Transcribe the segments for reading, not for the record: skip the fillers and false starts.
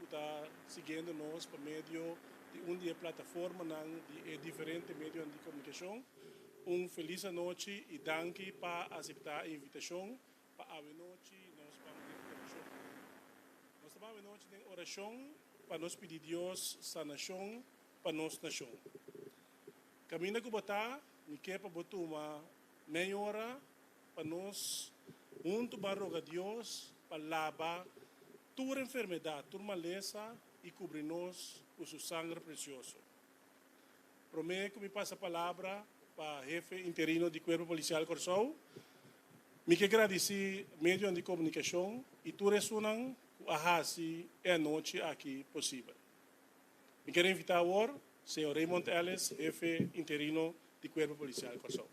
ku ta siguiendo nos pa medio di un di e plataformanan di e diferente medionan di komunikashon, un felis anochi i danki pa aseptá e invitashon pa awenochi nos ban den orashon. Nos ta ban awenochi den orashon pa nos pidi Dios sanashon pa nos nashon. Kaminda ku bo ta, mi ke pa bo tuma mei ora pa nos huntu ban roga Dios pa laba tur enfermedat, tur malesa i kubri nos ku su sanger presioso. Promé ku mi pasa palabra pa hefe interino di Kuerpo Polisial Kòrsou, mi ke gradisí medionan di komunikashon i tur esunnan ku a hasi e anochi aki posibel. Mi ker invitá awor señor Raymond Ellis, hefe interino di Kuerpo Polisial Kòrsou.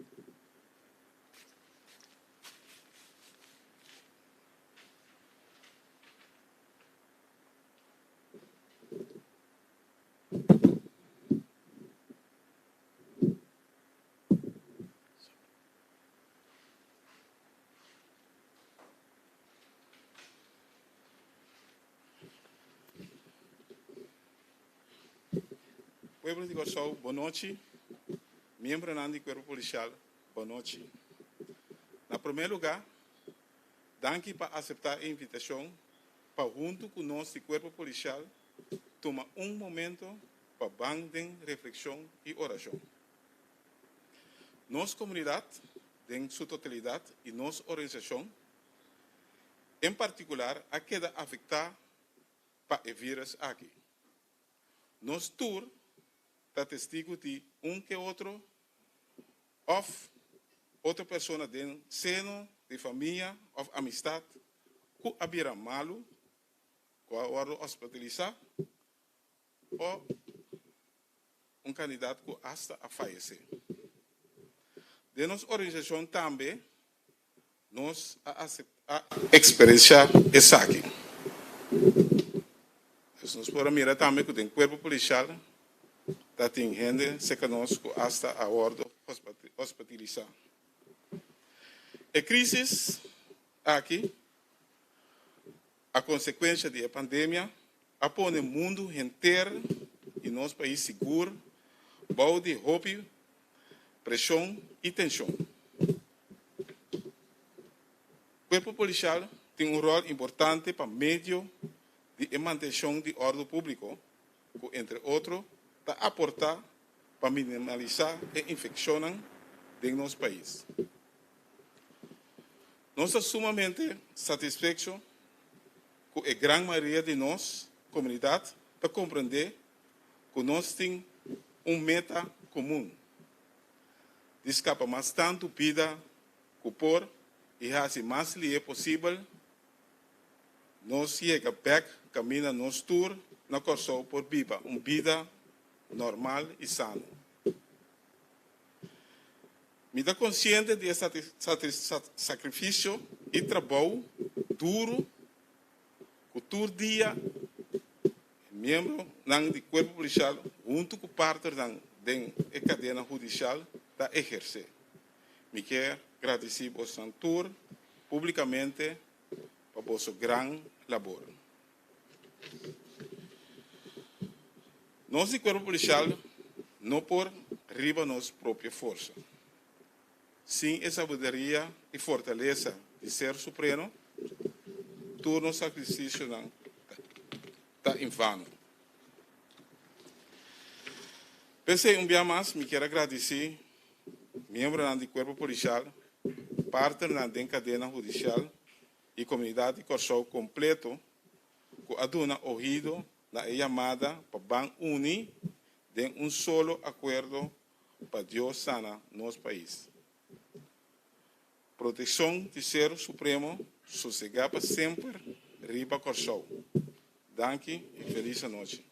Pueblo di Kòrsou, bonochi. Miembronan di Kuerpo Polisial, bonochi. Na promé lugá, danki pa aseptá e invitashon pa huntu ku nos di Kuerpo Polisial tuma un momento pa ban den reflekshon i orashon. Nos komunidat den su totalidat i nos organisashon en partikular a keda afektá pa e vírus aki. Nos tur ta testigu di un ke otro òf otro persona den seno di famia òf amistat ku a bira malu, ku a wòrdu hospitalisá o un kandidat ku asta a fayesé. Den nos organisashon tambe Nos a eksperensiá esaki. Pues nos por a mira tambe ku den kuerpo polisial ta tin hende serka nos ku asta a wòrdu hospitalisá. E krísis aki, a konsekuensha di e pandemia, a pone mundu henter i nos pais sigur bou di hopi preshon i tenshon. Kuerpo polisial tin un ròl importante pa medio di e mantenshon di òrdu públiko ku entre otro ta aportá pa minimalisá e infekshonnan den nos pais. Nos ta sumamente satisfecho ku e gran mayoria di nos komunidat ta komprendé ku nos tin un meta komun, di skapa mas tantu bida ku por i hasi mas lihe posibel nos yega bèk kaminda nos tur na Kòrsou por biba un bida normal i sano. Mi ta konsiente di e sakrifisio i trabou duru ku tur dia e miembronan di Kuerpo Polisial huntu ku partnernan den e kadena hudisial ta ehersé. Mi ke gradisí bosnan tur públikamente pa boso gran labor. Nos di Kuerpo Polisial no por riba nos propio forsa. Sin e sabiduria i fortalesa di Ser Supreno, tur nos sakrifisionan ta en vano. P'esei un bia mas mi kier a gradisí miembronan di Kuerpo Polisial, partnernan den kadena hudisial i komunidat di Kòrsou kompleto ku a duna ohido na e yamada pa ban uni den un solo akuerdo pa Dios sana nos pais. Protekshon di Ser Supremo sosegá pa semper riba Kòrsou. Danki i felis anochi.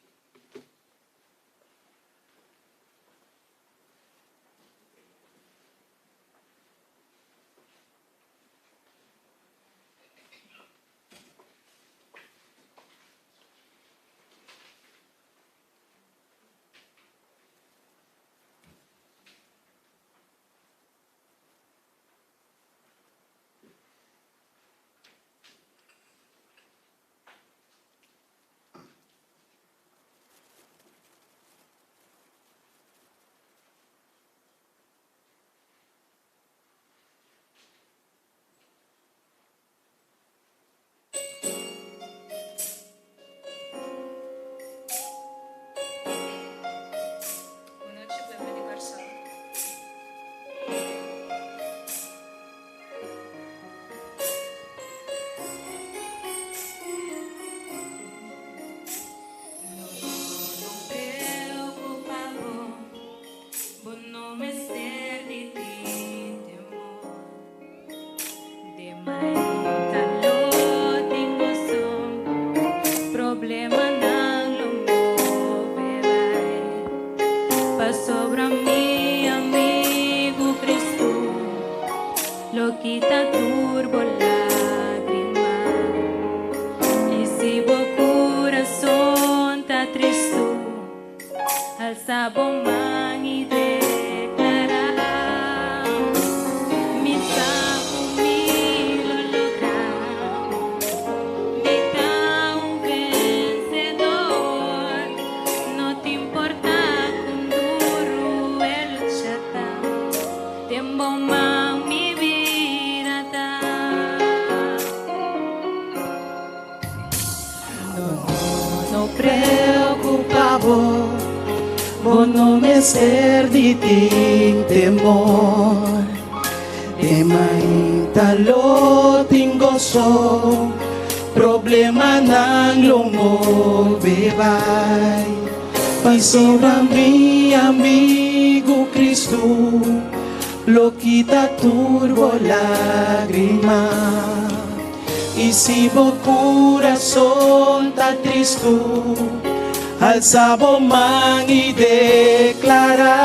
Alsa bo man i deklará,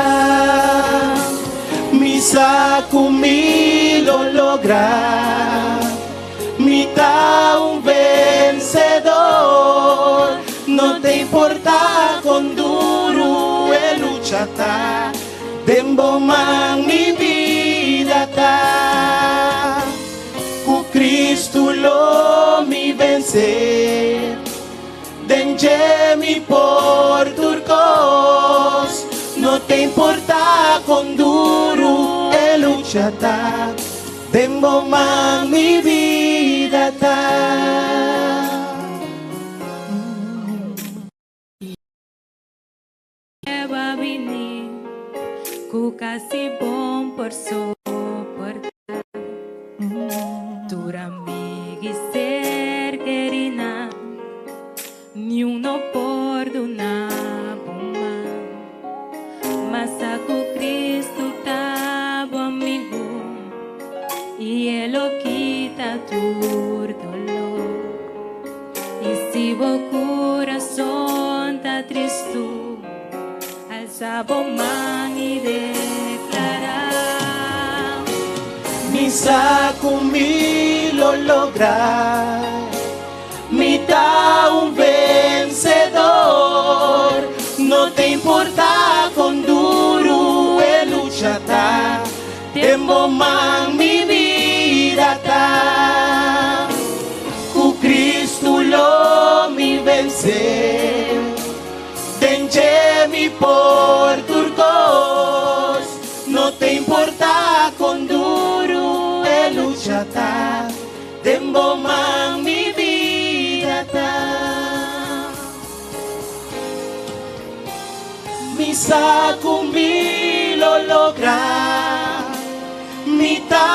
Mi sa ku mi lo logra, mi ta un vensedor. No ta importá kon duru e lucha ta, den bo man mi bida ta. Ku Cristo lo mi vense. Den dje mi por tur kos. No ta importá kon duru e lucha ta, den bo man mi bida ta. Ku kasi bon por soportá. Tur amigu i ser kerinan, niun no por duna bo man. Ma sa ku Kristu ta bo amigu i e lo kita tur doló. I si bo kurason ta tristu, alsa bo man i deklará. Mi sa ku mi lo logra, mi ta un vensedor. No ta importá kon duru e lucha ta, den bo man mi bida ta. Ku Cristo lo mi vense, den dje mi por tur kos. No ta importá kon duru e lucha ta, den bo man mi bida ta. Mi sa ku mi lo logra, mi ta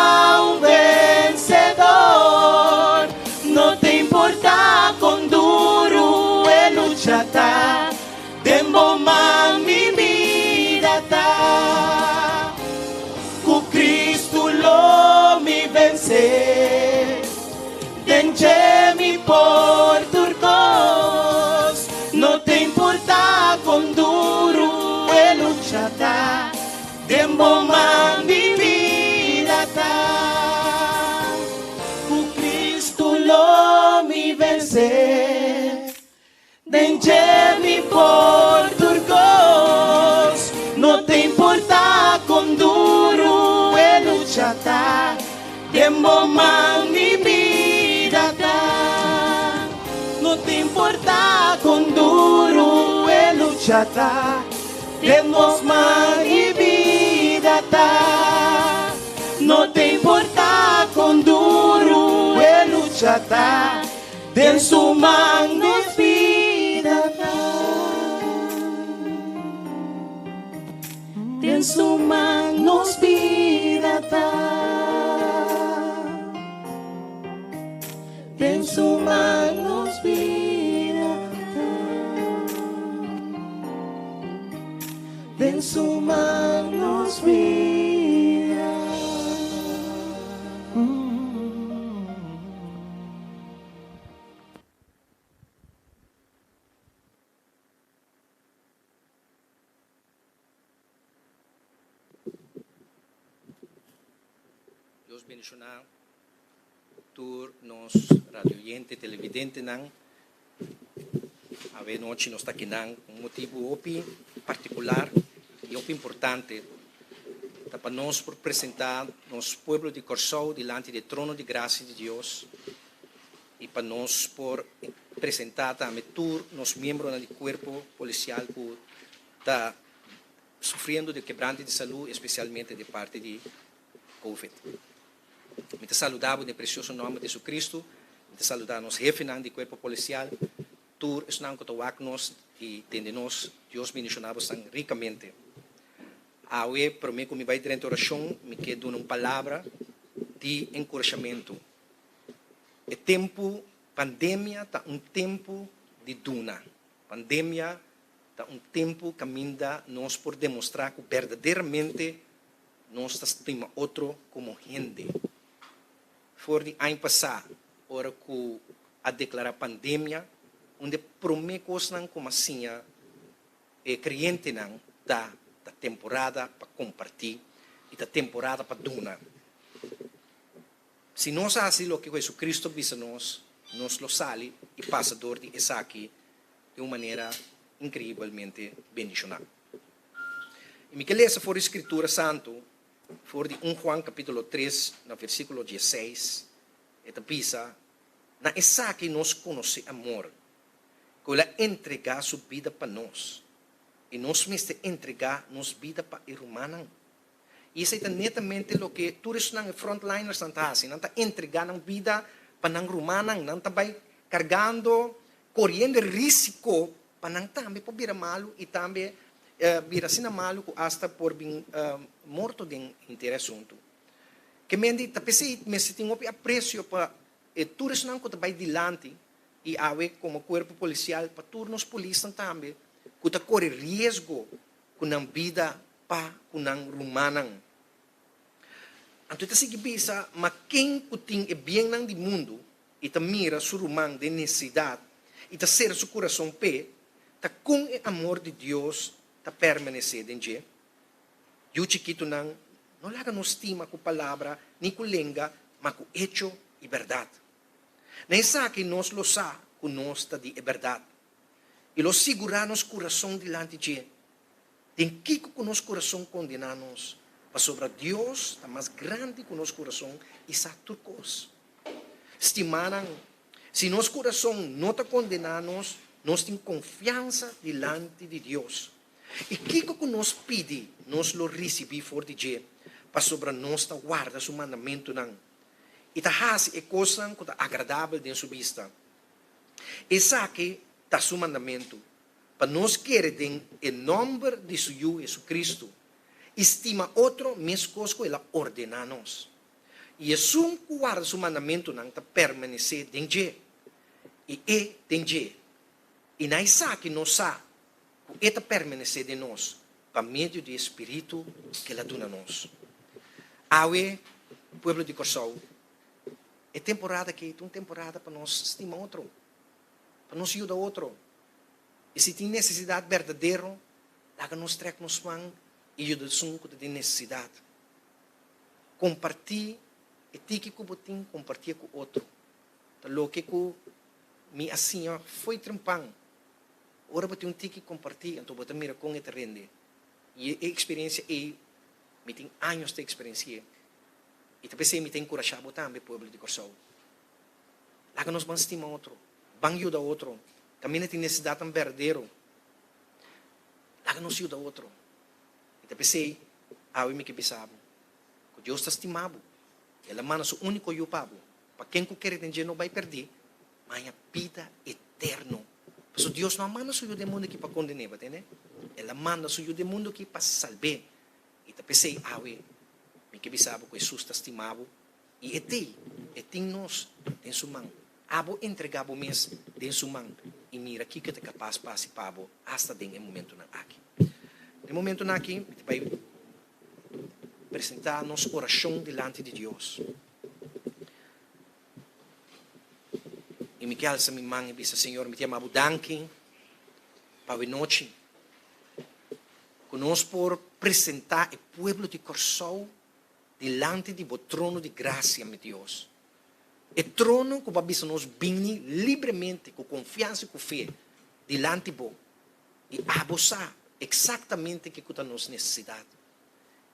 un vensedor. No ta importá kon duru e lucha ta, den bo man mi bida ta. Ku Cristo lo mi vense, den dje mi por tur kos. No ta importá kon duru e lucha ta, den bo man mi bida ta. Ku Cristo lo mi vense, den dje mi por tur kos. No ta importá kon duru e lucha ta, den bo man mi bida ta. No ta importá kon duru e lucha ta, den nos man mi bida ta. No ta importá kon duru e lucha ta, den su man nos bida ta. Den su man nos bida ta. Den su man nos bida ta. Den su man nos bida. bendishoná tur nos radioyente, televidentenan. Awe nochi nos ta akinan ku un motibu hopi partikular i hopi importante. Ta pa nos por presentá nos pueblo di Kòrsou dilanti di e trono di grasia di Dios i pa nos por presentá tambe tur nos miembronan di kuerpo polisial ku ta sufriendo di kebrante di salú, espesialmente di parti di Covid. Mi ta saluda bo den presioso nòmber di Jesucristo. Mi ta saluda nos hefenan di Cuerpo Policial, tur esnan cu ta wak nos y tende nos. Dios bendiciona bosan ricamente. Awe, prome cu mi bay drenta oracion, mi ke duna un palabra di encurashamentu. E tempu pandemia ta un tempu di duna. Pandemia ta un tempu caminda nos por demostra cu berdaderamente Nos ta stima otro komo hende. For di aña pasá, ora ku a deklará pandemia, un di e promé kosnan ku m'a siña e kreyentenan ta, ta temporada pa kompartí i ta temporada pa duna. Si nos hasi loke ku Jesucristo a bisa nos, nos lo sali i pasa dor di esaki di un manera inkreibelmente bendishoná. I mi ke lesa for di Skritura Santu, for di un Juan kapítulo tres na versíkulo diesseis, e ta bisa, Na esaki nos konosé amor, ku el a entregá su bida pa nos, i nos mester entregá nos bida pa e rumannan. I esei ta netamente loke tur esnan, e frontlinersnan ta hasi, nan ta entregá nan bida pa nan rumannan, nan ta bai kargando, koriendo e risiko Pa nan tambe por bira malu i tambe bira asina malu ku asta por bin morto den henter e asuntu. Ke men di ta p'esei mester tin hopi apresio pa e tur esnan ku ta bai dilanti i awe komo kuerpo polisial pa tur nos polisnan tambe ku ta kore riesgo ku nan bida pa ku nan rumannan. Anto e ta sigui bisa, Ma ken ku tin e biennan di mundu i ta mira su ruman den nesesidat i ta sera su kurason p'e, ta kon e amor di Dios ta permanesé den dje? Yu chikitunan, no laga nos stima ku palabra ni ku lenga, ma ku echo i bèrdat. Na esaki nos lo sa ku nos ta di e bèrdat i lo sigurá nos kurason dilanti dje. Den kiko ku nos kurason kondená nos? Pasobra Dios ta mas grandi ku nos kurason i sa tur kos. Stimánan, si nos kurason no ta kondená nos, nos tin konfiansa dilanti di Dios. I kiko ku nos pidi, nos lo risibí for di dje, pasobra nos ta warda su mandamentunan i ta hasi e kosnan ku ta agradabel den su bista. Esaki ta su mandamentu, pa nos kere den e nòmber di su Yu Jesucristo i stima otro meskos ku el a ordená nos. I esun ku warda su mandamentunan ta permanesé den dje, i e den dje. I na esaki nos sa ku e ta permanesé den nos pa medio di e spiritu ku el a duna nos. Awe, pueblo di Kòrsou, e temporada aki ta un temporada pa nos stima otro, pa nos yuda otro. I si tin nesesidat berdadero, laga nos trèk nos man i yuda esun ku ta den nesesidat. Kompartí e tiki ku bo tin, kompartié ku otro. Ta loke ku mi a siña fo'i trempan. Ora bo tin un tiki kompartí, anto bo ta mira kon e ta rende. I e eksperensia ei mi tin años ta eksperensi'é. I ta p'esei mi ta enkurashá bo tambe, pueblo di Kòrsou. Laga nos ban stima otro, ban yuda otro. Kaminda tin nesesidatnan berdadero, laga nos yuda otro. I ta p'esei awe mi ke bisa bo ku Dios ta stima bo. El a manda su úniko Yu pa bo, pa ken ku kere den dje no bai pèrdí, ma haña bida eterno. Pasobra Dios no a manda su Yu den mundu aki pa konden'é, bo tende? El a manda su Yu den mundu aki pa salb'é. I ta p'esei awe mi ke bisa bo ku Hesus ta stima bo i e t'ei, e tin nos den su man. Abo entregá bo mes den su man i mira kiko e ta kapas pa hasi pa bo asta den e momentunan aki. Den e momentunan aki mi ta bai presentá nos orashon dilanti di Dios. I mi ke alsa mi man i bisa, Señor, mi ta yama bo danki pa awe nochi ku nos por presentá e pueblo di Kòrsou. dilanti di bo trono di grasia, mi Dios. E trono ku bo a bisa nos bini libremente, ku konfiansa i ku fe, dilanti bo, i abo sa eksaktamente kiko ta nos nesesidat.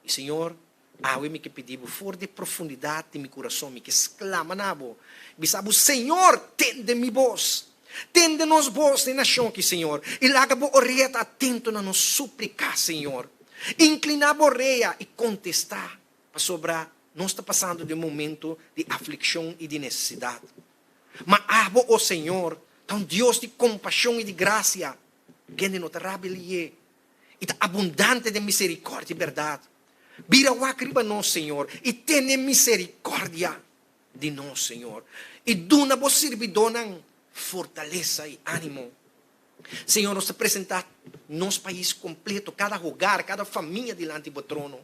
I Señor, awe mi ke pidi bo for di e profundidat di mi kurason, mi ke sklama na bo, bisa bo, Señor, tende mi bos! Tende nos bos den nashon aki, Señor, i laga bo orea ta atento na nos supliká, Señor. Inkliná bo orea i kontestá, pasobra nos ta pasando den un momento di aflikshon i di nesesidat. Ma abo, o Señor, ta un Dios di kompashon i di grasia, kende no ta rabelié i ta abundante den miserikòrdia i bèrdat. Bira wak riba nos, Señor, i tene miserikòrdia di nos, Señor, i duna bo sirbidónan fortalesa i ánimo. Señor, nos ta presentá nos pais kompleto, kada hogar, kada famia dilanti bo trono.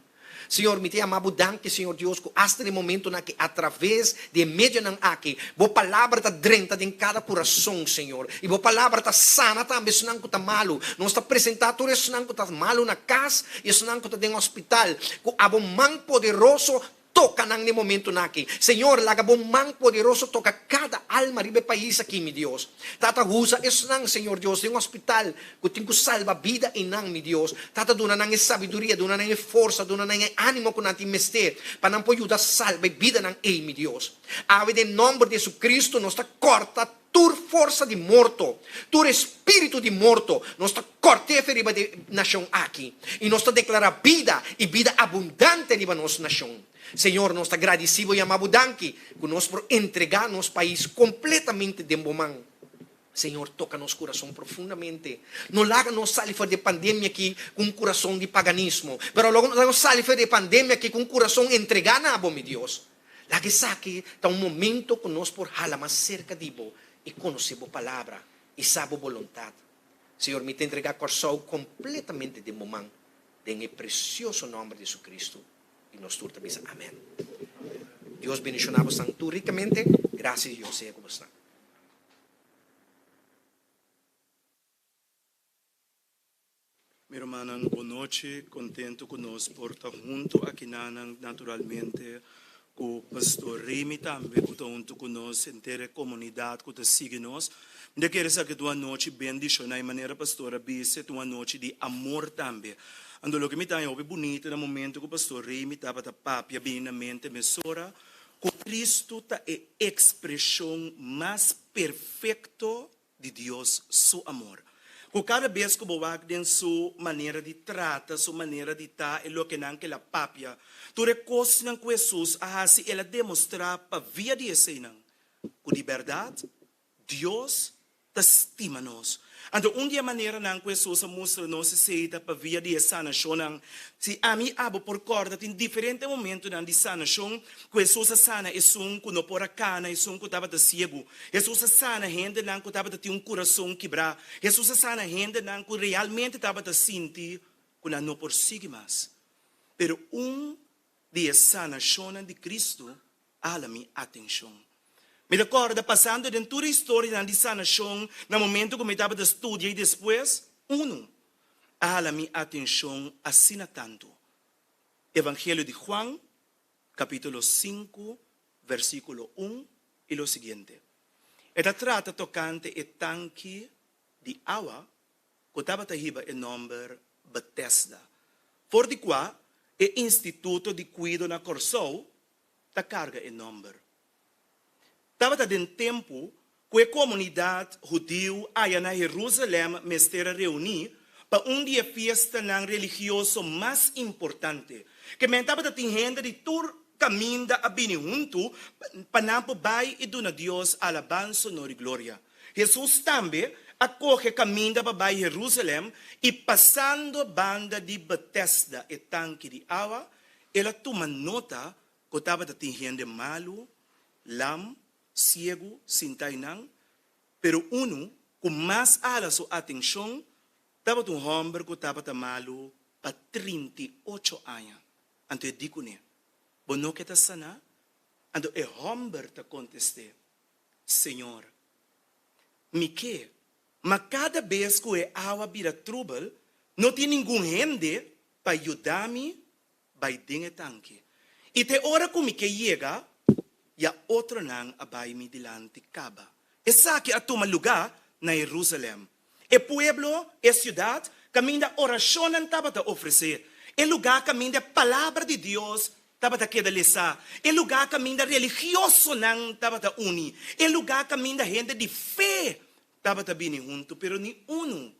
Señor, mi ta yama bo danki, Señor Dios, ku asta den e momentonan aki, atraves di e medionan aki, bo palabra ta drenta den kada kurason, Señor. I bo palabra ta sana tambe esnan ku ta malu. Nos ta presentá tur esnan ku ta malu na kas i esnan ku ta den hospital, ku abo man poderoso Toka nan n'e momentunan aki. Señor, laga Bo man poderoso toka kada alma riba e pais aki, mi Dios. Tata, usa esnan, Señor Dios, den hospital ku tin ku salba bida einan, mi Dios. Tata, duna nan e sabiduria, duna nan e forsa, duna nan e ánimo ku nan tin mester pa nan por yuda salba e bidanan ei, mi Dios. Awe den nòmber di Jesucristo nos ta kòrta Tur forsa di morto, tur espíritu di morto, nos ta kòrt'é fe riba di nashon aki, i nos ta deklará bida i bida abundante riba nos nashon. Señor, nos ta gradisí Bo i ama Bo danki ku nos por entregá nos pais kompletamente den Bo man. Señor, toka nos kurason profundamente. No laga nos sali for di e pandemia aki ku un kurason di paganismo, pero laga nos sali for di e pandemia aki ku un kurason entregá na Bo, mi Dios. Laga esaki ta un momento ku nos por hala mas serka di Bo i konosé Bo Palabra i sa Bo boluntat. Señor, mi ta entregá Kòrsou kompletamente den Bo man, den e presioso nòmber di Jesucristo, i nos tur ta bisa amèn. Dios bendishoná bosnan tur rikamente. Grasia di Dios sea ku bosnan. Mi rumannan, bon nochi. Contento cu nos por ta hunto akinanan, naturalmente cu Pastor Remy tambe cu ta hunto cu nos, henter e comunidad cu ta sigui nos. Mi ta kere sa cu ta un anochi bendiciona y manera Pastor a bisa, ta un anochi di amor tambe. Anto loke mi ta haña hopi bunita na momento cu Pastor Remy tabata papia bini na mente mesora cu Cristo ta e expresion mas perfecto di Dios su amor. Ku kada bes ku bo wak den su manera di trata, su manera di ta, e lokenan ku el a papia, tur e kosnan ku Hesus a hasi, el a demostrá pa via di eseinan ku di bèrdat Dios ta stima nos. Anto un di e maneranan ku Hesus a mustra nos esei ta pa via di e sanashonnan. Si ami i abo por kòrda, tin diferente momentunan di sanashon ku Hesus a sana esun ku no por a kana, esun ku tabata siegu. Hesus a sana hendenan ku tabata tin un kurason kibrá. Hesus a sana hendenan ku realmente tabata sinti ku nan no por sigui mas. Pero un di e sanashonnan di Kristu a hala mi atenshon. Mi ta kòrda pasando den tur e historianan di sanashon na momentu ku mi tabata studia i despues, unu a hala mi atenshon asina tantu. Evangelio di Juan, kapítulo sinku, versíkulo un i lo siguiente. E ta trata tokante e tanki di awa ku tabata hiba e nòmber Betesda, for di kua e instituto di kuido na Kòrsou ta karga e nòmber. Tabata den tempu ku e komunidat hudiu aya na Herúsalèm mester a reuní pa un di e fiestanan religioso mas importante. Ke men tabata tin hende di tur kaminda a bini huntu pa nan por bai i duna Dios alabansa, honor i gloria. Hesus tambe a kohe kaminda pa bai Herúsalèm i pasando banda di Betesda, e tanki di awa, el a tuma nota ku tabata tin hende malu, lam, siegu sinta einan, pero unu ku mas ala su atenshon tabata un hòmber ku tabata malu pa 38 aña. Anto e di kuné, Bo no ke ta saná? Anto e hòmber ta kontest'é, Señor, mi ke, ma kada bes ku e awa bira trubel, no tin ningun hende pa yuda mi bai den e tanki. I te ora ku mi ke yega, ya otronan a bai mi dilanti kaba. Esaki a tuma lugá na Herúsalèm, e pueblo, e siudat, kaminda orashonnan tabata ofresé, e lugá kaminda e Palabra di Dios tabata keda lesá, e lugá kaminda religiosonan tabata uni, e lugá kaminda hende di fe tabata bini huntu, pero ni unu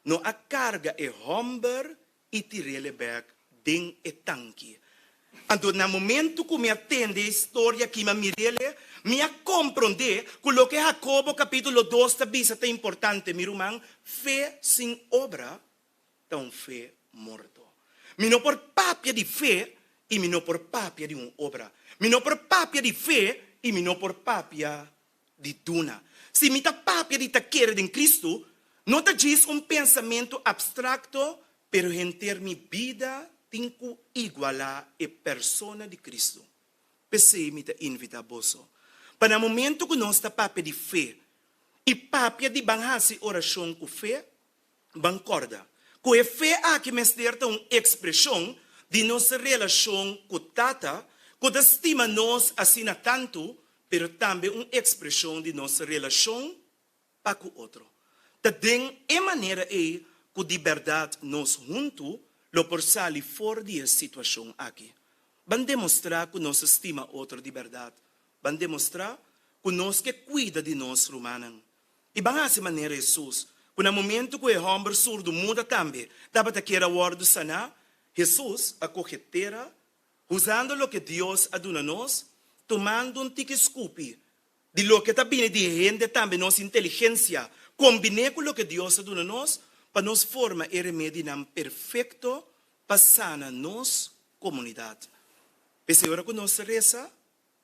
no a karga e hòmber i tir'el bèk den e tanki. Anto na momentu ku mi a tende e historia aki mi a mir'el, mi a komprondé ku loke Hakobo kapítulo dos ta bisa ta importante, Mi ruman, fe sin obra ta un fe morto. Mi no por papia di fe i mi no por papia di un obra. Mi no por papia di fe i mi no por papia di duna. Si mi ta papia di ta kere den Cristo, no ta djis un pensamentu abstracto, pero henter mi bida tin cu iguala e persona di Cristo. P'esey mi ta invita boso, pa na momento cu nos ta papia di fe y papia di ban haci oracion cu fe, Ban kòrda ku e fe aki mester ta un ekspreshon di nos relashon ku Tata ku ta stima nos asina tantu, pero tambe un ekspreshon di nos relashon pa ku otro. Ta den e manera ei ku di bèrdat nos huntu lo por sali for di e situashon aki. Ban demostrá ku nos ta stima otro di bèrdat. Ban demostrá ku nos ke kuida di nos rumannan. I ban hasi manera Hesus, ku na momentu ku e hòmber surdu muda tambe tabata kier a wòrdu saná, Hesus a kohe tera, usando loke Dios a duna nos, tumando un tiki skupi di loke ta bini di e hende tambe nos inteligensia, kombiné ku loke Dios a duna nos, pa nos forma e remedinan perfekto pa sana nos komunidat. P'esei ora ku nos resa,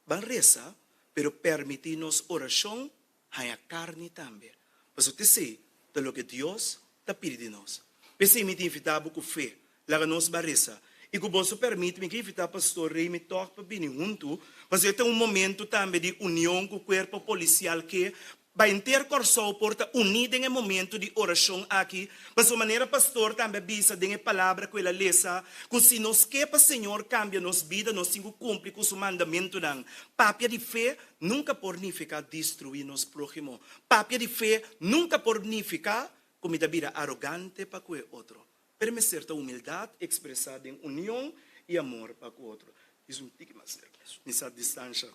Ban resa, pero permití nos orashon haña karni tambe, pasobra t'esei ta loke Dios ta pidi di nos. P'esei mi ta invitá bo ku fe, laga nos ban resa. I ku boso permit, mi ke invitá Pastor Remy tòg pa bini huntu, pasobra e ta un momentu tambe di union ku kuerpo polisial ke Pa henter Kòrsou por ta uní den e momentu di orashon aki, pasobra manera pastor tambe a bisa den e palabra ku el a lesa, ku si nos ke pa Señor kambia nos bida nos tin ku kumpli ku su mandamentunan. Papia di fe nunka por nifiká destruí nos próhimo. Papia di fe nunka por nifiká ku mi ta bira arogante pa ku e otro. Pero mester ta humildat ekspresá den union i amor pa ku otro. Dis un tiki mas serka. Mi sa distansha.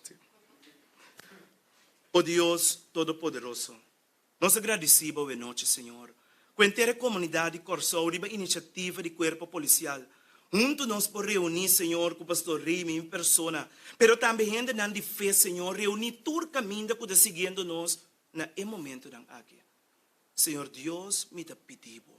O Dios Todopoderoso, nos a gradisí Bo awenochi, Señor, ku henter e komunidat di Kòrsou riba inisiativa di Kuerpo Polisial, huntu nos por reuní, Señor, ku Pastor Remy en persona, pero tambe hendenan di fe, Señor, reuní tur kaminda ku ta siguiendo nos na e momentunan aki. Señor Dios, mi ta pidi Bo,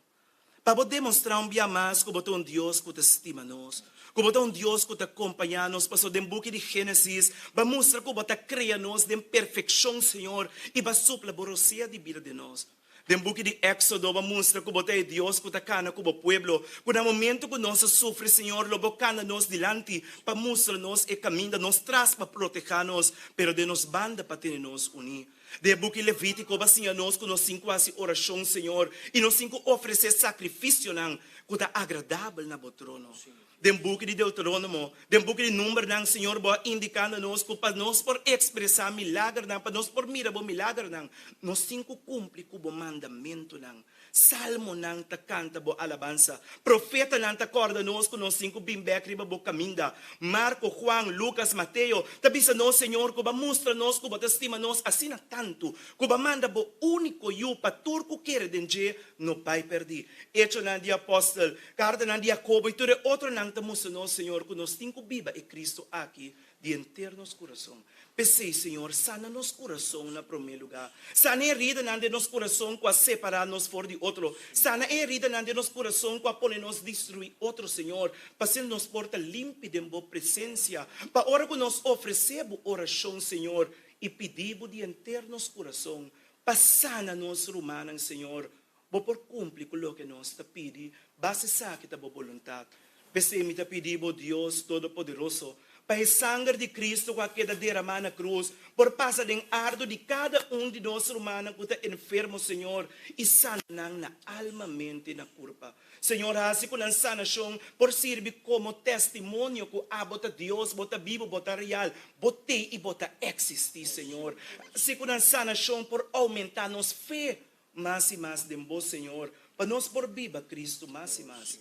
pa Bo demostrá un bia mas ku Bo ta un Dios ku ta stima nos, ku Bo ta un Dios ku ta kompañá nos, pasobra den buki di Génesis Bo a mustra ku Bo ta krea nos den perfekshon, Señor, i Bo a supla Bo rosea di bida den nos. Den buki di Éksodo Bo a mustra ku Bo ta e Dios ku ta kana ku Bo pueblo, ku na momentu ku nos a sufri, Señor, lo Bo kana nos dilanti pa mustra nos e kaminda, nos tras pa protehá nos, pero den nos banda pa tene nos uní. Den e buki Levítiko bo a siña nos ku nos tin ku hasi orashon, Señor, i nos tin ku ofresé sakrifisionan ku ta agradabel na bo trono. Den buki di Deuterónomo, den buki di Numbernan, Señor, bo a indiká na nos ku pa nos por ekspresá milagernan, pa nos por mira bo milagernan, nos tin ku kumpli ku bo mandamentunan. Salmonan ta kanta bo alabansa. Profetanan ta kòrda nos ku nos tin ku bin bèk riba bo kaminda. Marko, Juan, Lukas, Mateo ta bisa nos, Señor, ku bo a mustra nos ku bo ta stima nos asina tantu, ku bo a manda bo úniko Yu pa tur ku kere den dje no bai pèrdí. Echonan di Apòstel, kartanan di Jakobo i tur e otronan ta mustra nos, Señor, ku nos tin ku biba e Kristu aki di henter nos kurason. P'esei, Señor, sana nos kurason na promé lugá. Sana e heridanan den nos kurason ku a separá nos for di otro. Sana e heridanan den nos kurason ku a pone nos destruí otro, Señor, pa asina nos por ta limpi den Bo presensia. Pa ora ku nos ofresé Bo orashon, Señor, i pidí Bo di henter nos kurason pa sana nos rumannan, Señor, Bo por kumpli ku loke nos ta pidi, basta esaki ta Bo boluntat. P'esei mi ta pidi Bo, Dios Todopoderoso, Pa e sanger di Cristo cu a keda derama na cruz por pasa den ardo di cada un di nos rumannan cu ta enfermo, Señor, y sana nan na alma, mente y na curpa. Señor, haci cu nan sanacion por sirbi como testimonio cu Abo ta Dios, Bo ta bibo, Bo ta real, Bo t'ey y Bo ta existi, Señor. Haci cu nan sanacion por aumenta nos fe mas y mas den Bo, Señor, pa nos por biba Cristo mas y mas.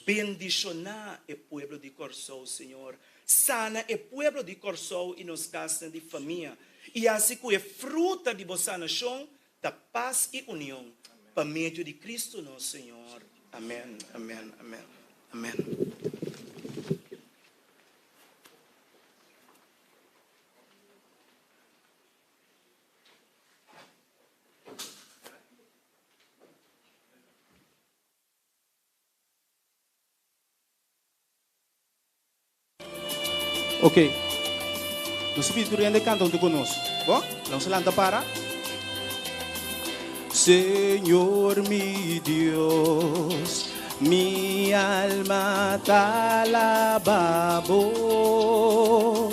Bendishoná e pueblo di Kòrsou, Señor. Sana e pueblo di Kòrsou i nos kasnan di famia, i hasi ku e fruta di bo sanashon ta pas i union, pa medio di Kristu nos Señor. Amèn, amèn, amèn, amèn. Ok. Nos ta pidi tur hende kanta huntu ku nos. Bo? Nos ta lanta para. Señor mi Dios, mi alma ta alaba bo.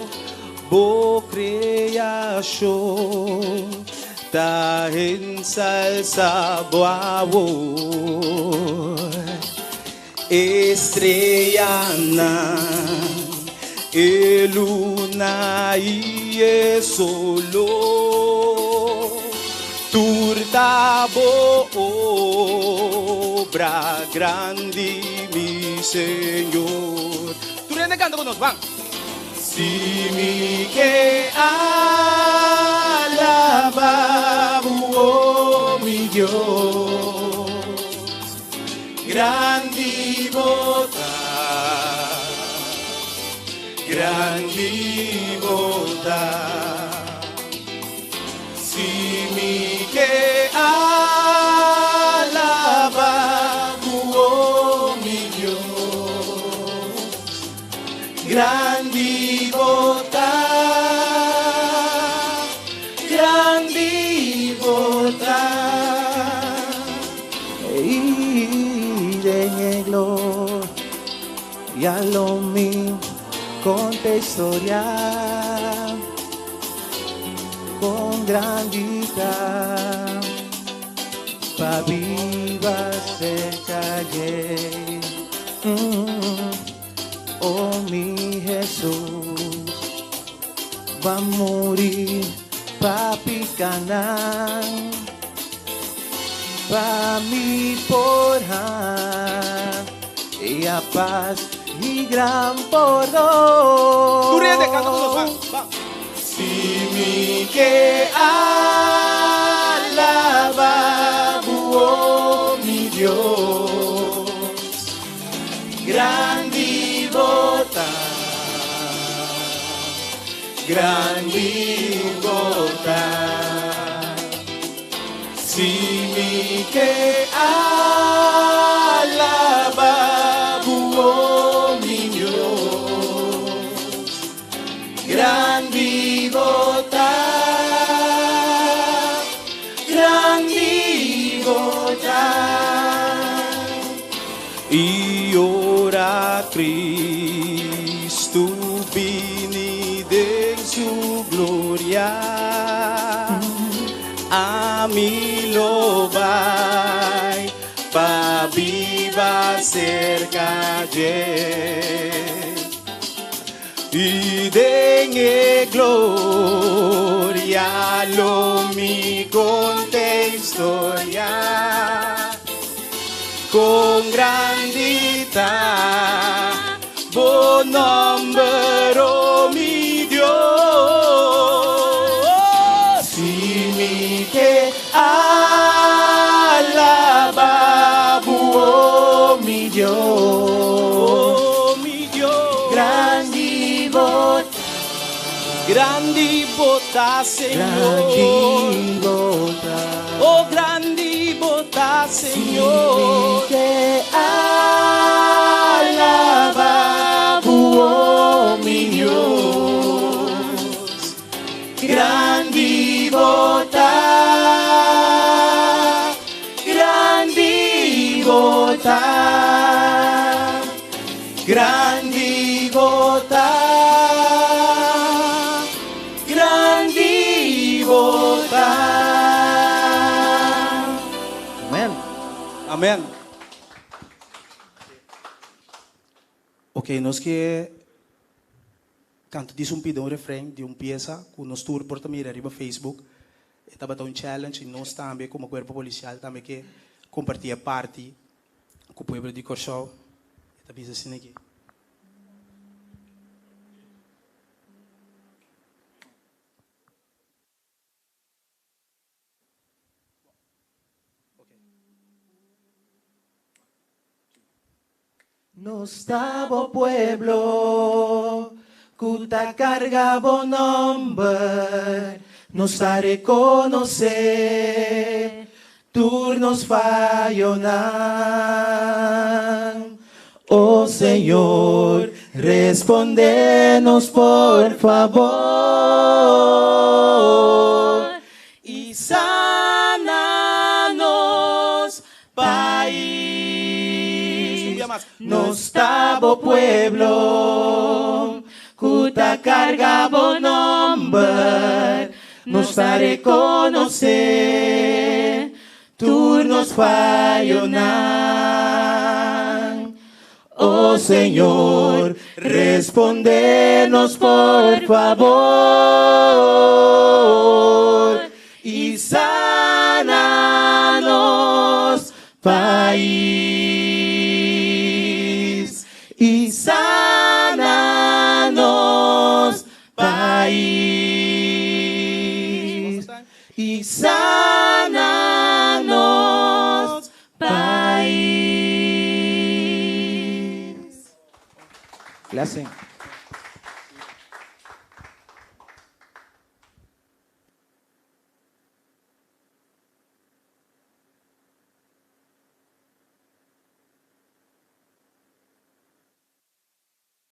Bo kreashon Ta ensalsa bo awor. Estreanan, e luna i e solo, tur ta bo obra grandi, mi Señor. Tur hende kanta ku nos, ban! Si mi ke alaba bo, o mi Dios, grandi bo ta, grandi bo ta. Si mi ke alaba bo, o mi Dios. Grandi bo ta, grandi bo ta. I den e gloria lo mi conta historia con grandi ta pa biba cerca dje. Oh mi Hesus, ba muri pa picanan, pa mi por haya paz y gran pordon. Tur hende canta cu nos, ban, ban. Si mi ke alaba bo, oh mi Dios. Grandi bo ta, grandi bo ta. Si mi ke alaba bo, oh mi Dios. Grandi bo ta, grandi bo ta. I ora Cristo bini den su gloria, ami lo bai pa biba cerca dje. I den e gloria lo mi conta historia con grandi ta bo nomber, oh mi Dios. Si mi ke alaba bo, oh mi Dios. Oh mi Dios. Grandi bo ta. Grandi bo ta, Señor. Grandi bo ta. Oh grandi bo ta, Señor. Si mi ke alaba bo, oh mi Dios. Grandi bo ta, grandi bo ta, grandi bo ta. Amen. Ok, nos ke kanta dis un pida un refrein di un piesa ku nos tur por ta mira riba Facebook. E tabata un challenge i nos tambe komo kuerpo polisial tambe ke kompartí e parti ku pueblo di Kòrsou. E ta bisa asina aki. Nos ta bo pueblo ku ta karga bo nòmber, nos ta rekonosé tur nos fayonan. O Señor, respondé nos por fabor i sana nos pais. Nos ta bo pueblo ku ta karga bo nòmber, nos ta rekonosé Tur nos fayonan. O Señor, respondé nos por fabor i sana nos pais. I sana nos pais. I sana nos pais. Blessing.